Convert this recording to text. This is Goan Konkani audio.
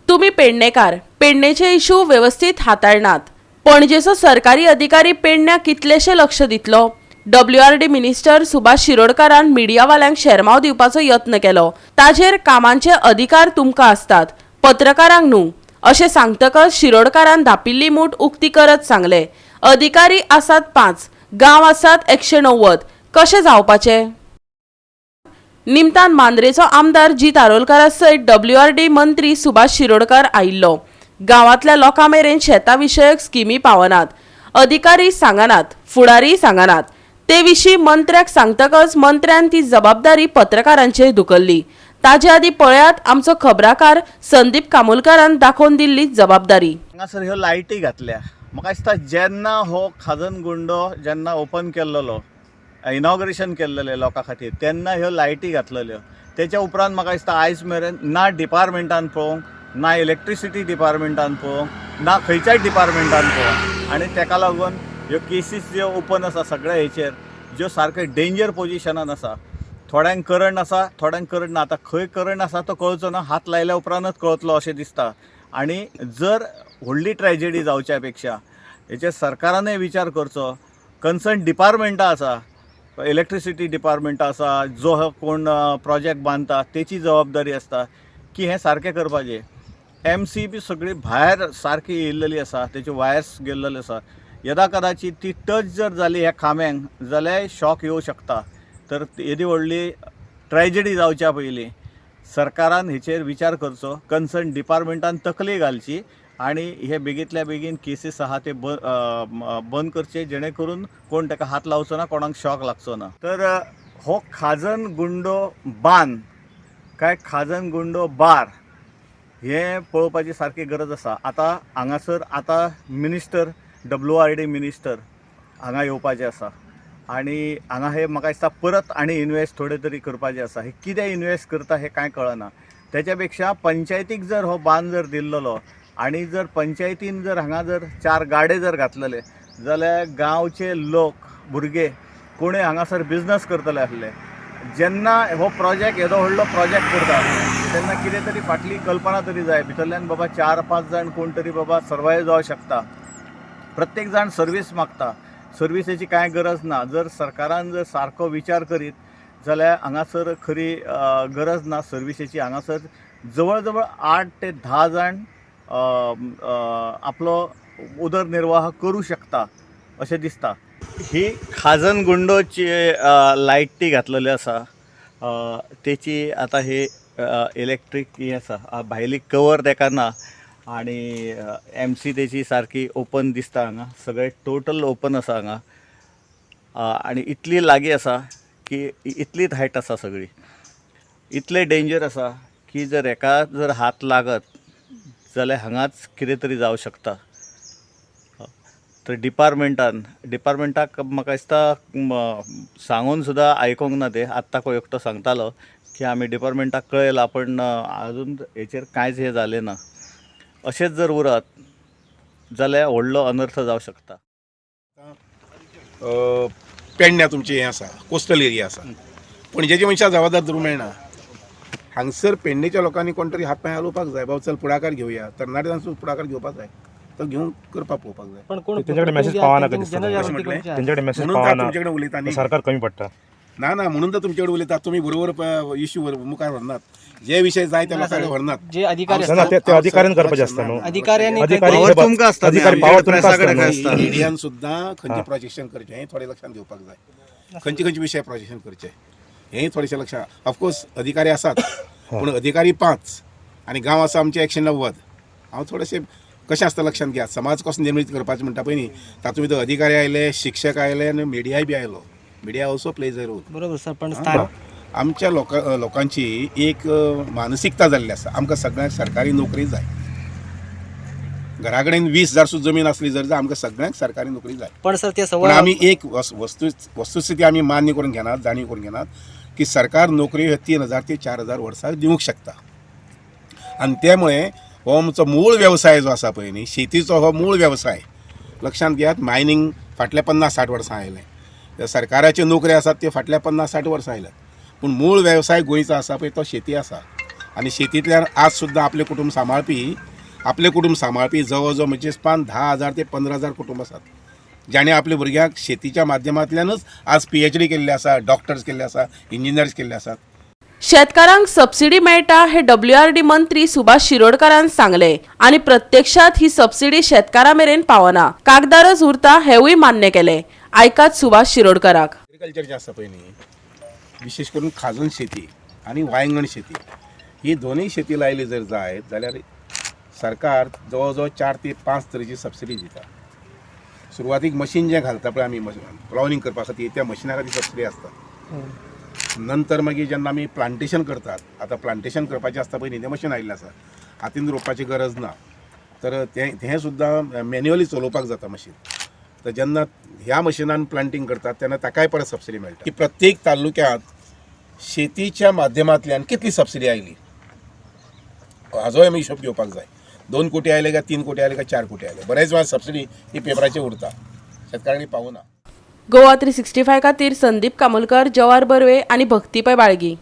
तुमी पेडणेकार, पेडणेचे इशू वेवस्थीत हाताळनात. पणजेचो सरकारी अधिकारी पेडण्या कितलेशे लक्ष दितलो? डब्ल्यूआरडी मिनिस्टर सुभाष शिरोडकारान मिडियावाल्यांक शेरमाव दिवपाचो यत्न केलो. ताजेर कामांचे अधिकार तुमकां आसतात, पत्रकारांक न्हू, अशें सांगतकच शिरोडकारान धापिल्ली मूठ उक्ती करत सांगले, अधिकारी आसात 5, गांव आसात 190, कशें जावपाचें? निमतान मांद्रेचो आमदार जीत आरोलकारा सयत डब्ल्यूआरडी मंत्री सुभाष शिरोडकार आयिल्लो. गांवांतल्या लोकां मेरेन शेता विशयक स्किमी पावनात, अधिकारी सांगनात, फुडारी सांगनात. ते विशीं मंत्र्याक सांगतकच मंत्र्यान ती जबाबदारी पत्रकारांचेर धुकल्ली. ताजे आदीं पळयात आमचो खबराकार संदीप कामोलकारान दाखोवन दिल्ली जबाबदारी. हांगासर ह्यो लायटी घातल्या. म्हाका दिसता जेन्ना हो खाजन गुंडो जेन्ना ओपन केल्लो, इनॉग्रेशन केल्लेलें लोकां खातीर, तेन्ना ह्यो लायटी घातलेल्यो. तेच्या उपरांत म्हाका दिसता आयज मेरेन ना डिपार्टमेंटान पळोवंक, ना इलेक्ट्रिसिटी डिपार्टमेंटान पळोवंक, ना खंयच्याय डिपार्टमेंटान पळोवंक. आनी तेका लागून ह्यो केसीस ज्यो ओपन आसा सगळ्या हेचेर, ज्यो सारक्यो डेंजर पोजिशनान आसा. थोड्यांक करंट आसा, थोड्यांक करंट ना. आतां खंय करंट आसा तो कळचो ना, हात लायल्या उपरांतच कळतलो अशें दिसता. आनी जर व्हडली ट्रेजेडी जावच्या पेक्षा हेचेर सरकारानय विचार करचो. कन्सर्न डिपार्टमेंटां आसा, इलेक्ट्रिसिटी डिपार्टमेंट आसा, जो हो कोण प्रोजेक्ट बांदता तेची जबाबदारी आसता की हें सारकें करपाचें. एम सी बी सगळी भायर सारकी येयल्लेली आसा, तेचे वायर्स गेल्लेले आसा. यदा कदाचित ती टच जर जाली ह्या खांब्यांक जाल्यार शॉक येवं शकता. तर येदी व्हडली ट्रेजेडी जावच्या पयलीं सरकारान हेचेर विचार करचो, कन्सर्न डिपार्टमेंटान तकली घालची आनी हे बेगींतल्या बेगीन केसीस आहा ते बंद करचे, जेणे करून कोण ताका हात लावचो ना, कोणाक शॉक लागचो ना. तर हो खाजन गुंडो बांद काय खाजन गुंडो बार हें पळोवपाची सारकी गरज आसा. आतां हांगासर आतां मिनिस्टर, डब्ल्यूआरडी मिनिस्टर हांगा येवपाचे आसा आनी हांगा हे म्हाका दिसता परत आनी इनवेस्ट थोडे तरी करपाचे आसा. हे कितें इनवेस्ट करता हें कांय कळना. तेच्या पेक्षा पंचायतीक जर हो बांद जर दिल्लो आनी जर पंचायतीन जर हांगा जर 4 गाडे जर घातलेले जाल्यार गांवचे लोक, भुरगे कोणूय हांगासर बिजनस करतले आसले. जेन्ना हो प्रोजेक्ट येदो व्हडलो प्रोजेक्ट करता तेन्ना कितें तरी फाटली कल्पना तरी जाय. भितरल्यान बाबा 4-5 जाण कोण तरी बाबा सर्वायव जावं शकता. प्रत्येक जाण सर्वीस मागता, सर्विसेची कांय गरज ना. जर सरकारान जर सारको विचार करीत जाल्यार हांगासर खरी गरज ना सर्विसेची. हांगासर जवळ जवळ 8 ते 10 जाण आपलो उदरनिर्वाह करूं शकता अशें दिसता. ही खाजन गुंडोची लायट ती घातलेली आसा, तेची आतां ही इलेक्ट्रीक ही आसा, भायली कवर तेका ना आनी एम सी तेची सारकी ओपन दिसता. हांगा सगळें टोटल ओपन आसा हांगा आनी इतली लागीं आसा की इतलीच हायट आसा सगळी. इतलें डेंजर आसा की जर एका जर हात लागत जाल्यार हांगाच कितें तरी जावं शकता. तर डिपार्टमेंटाक म्हाका दिसता सांगून सुद्दां आयकूंक ना ते. आत्तां खंय एकटो सांगतालो की आमी डिपार्टमेंटाक कळयलां, पण आजून हेचेर कांयच हें जालें ना. अशेंच जर उरत जाल्यार व्हडलो अनर्थ जावं शकता. पेडण्या तुमची हें आसा, कोस्टल एरिया आसा, पणजेची मनशां जबाबदार धरूंक मेळना. हांगसर पेडणेच्या लोकांनी कोण तरी हात पांय हालोवपाक जाय, बाबा चल पुढाकार घेवया. तरणाट्यांचो पुढाकार घेवपाक जाय, तो घेवन करपाक पळोवपाक जाय. पण कोण तेंच्याकडे मेसेज पावना का दिसता? म्हटलें? तेंच्याकडे मेसेज म्हणून तर पावना, तुमच्याकडे उलयता न्ही. सरकार कमी पडटा. ना ना, म्हणून तर तुमच्याकडे उलयता. तुमी बरोबर इश्यू मुखार व्हरनात, जे विशय जाय त्या लोकांक व्हरनात. जे अधिकारी ना, ते अधिकाऱ्यान करपाचे आसता न्हू. अधिकाऱ्यांनी अधिकारी पावर तुमकां आसता न्ही, अधिकारी आमच्या पावर तुमकां प्रेसा कडेन आसता न्हू. आसता. मिडियान सुद्दां खंयचे प्रोजेक्शन करचें हें थोडें लक्षांत घेवपाक जाय. खंयचे खंयचे विशय प्रोजेक्शन करचे हेंय थोडेशें लक्षांत. ऑफकोर्स अधिकारी आसात, पूण अधिकारी 5 आनी गांव आसा आमचे 190. हांव थोडेशें कशें आसता लक्षांत घेयात. समाज कसो निर्मीत करपाचें म्हणटा पळय न्ही, तातूंत भितर अधिकारी आयले, शिक्षक आयले आनी मिडियाय बी आयलो. Media also plays a role. बरोबर सर, पण आमच्या लोकांची एक मानसिकता जाल्ली आसा, आमकां सगळ्यांक सरकारी नोकरी जाय. घरा कडेन 20,000 सुद्दां जमीन आसली जर आमकां सगळ्यांक सरकारी नोकरी जाय. पण सर ते पूण सवाय आमी एक वस्तुस्थिती आमी मान्य करून घेनात, जाणीव करून घेनात की सरकार नोकरी ह्यो 3,000 ते 4,000 वर्साक दिवंक शकता. आनी त्यामुळे हो आमचो मूळ वेवसाय जो आसा पळय न्ही, शेतीचो हो मूळ वेवसाय लक्षांत घेयात. मायनींग फाटल्या 50-60 वर्सां आयलें, सरकाराच्यो नोकऱ्यो आसात त्यो फाटल्या 50-60 वर्सां आयल्यात. पूण मूळ वेवसाय गोंयचो आसा पळय तो शेती आसा आनी शेतींतल्यान आज सुद्दां आपलें कुटूंब सांबाळपी, आपलें कुटूंब सांबाळपी जवळ जवळ म्हणजे स्पान 10,000 ते 15,000 कुटूंब आसात, जाणें आपल्या भुरग्यांक शेतीच्या माध्यमांतल्यानूच आज PhD केल्ले आसा, डॉक्टर्स केल्ले आसा, इंजिनियर्स केल्ले आसात. शेतकारांक सबसिडी मेळटा हे डब्ल्यूआरडी मंत्री सुभाष शिरोडकारान सांगले आनी प्रत्यक्षात ही सबसिडी शेतकारां मेरेन पावना, कागदारच उरता हेवूय मान्य केले. आयकात सुभाष शिरोडकाराक. एग्रीकल्चर जें आसा पळय न्ही, विशेश करून खाजन शेती आनी वायंगण शेती, ही दोनूय शेती लायली जर जायत जाल्यार सरकार जवळ जवळ 4 ते 5 तरेची सबसिडी दिता. सुरवातीक मशीन जें घालता पळय आमी प्लावनिंग करपा खातीर, त्या मशिना खातीर सबसिडी आसता. नंतर मागीर जेन्ना आमी प्लांटेशन करतात, आतां प्लांटेशन करपाचें आसता पळय न्ही, तें मशीन आयिल्लें आसा, हातीन रोवपाची गरज ना, तर तें हें सुद्दां मॅन्युअली चलोवपाक जाता मशीन. तर जेन्ना ह्या मशिनान प्लांटींग करतात तेन्ना ताकाय परत सबसिडी मेळटा. की प्रत्येक तालुक्यांत शेतीच्या माध्यमांतल्यान कितली सबसिडी आयली हाजोय आमी हिशोब घेवपाक जाय. 2 कोटी आयले काय 3 कोटी आयले काय 4 कोटी आयले, बरेच वेळार सबसिडी ही पेपराचेर उरता, शेतकारांनी पावना. गोवा 365 खातीर संदीप कामोलकर, जवाहर बर्वे आनी भक्ती पै बाळगी.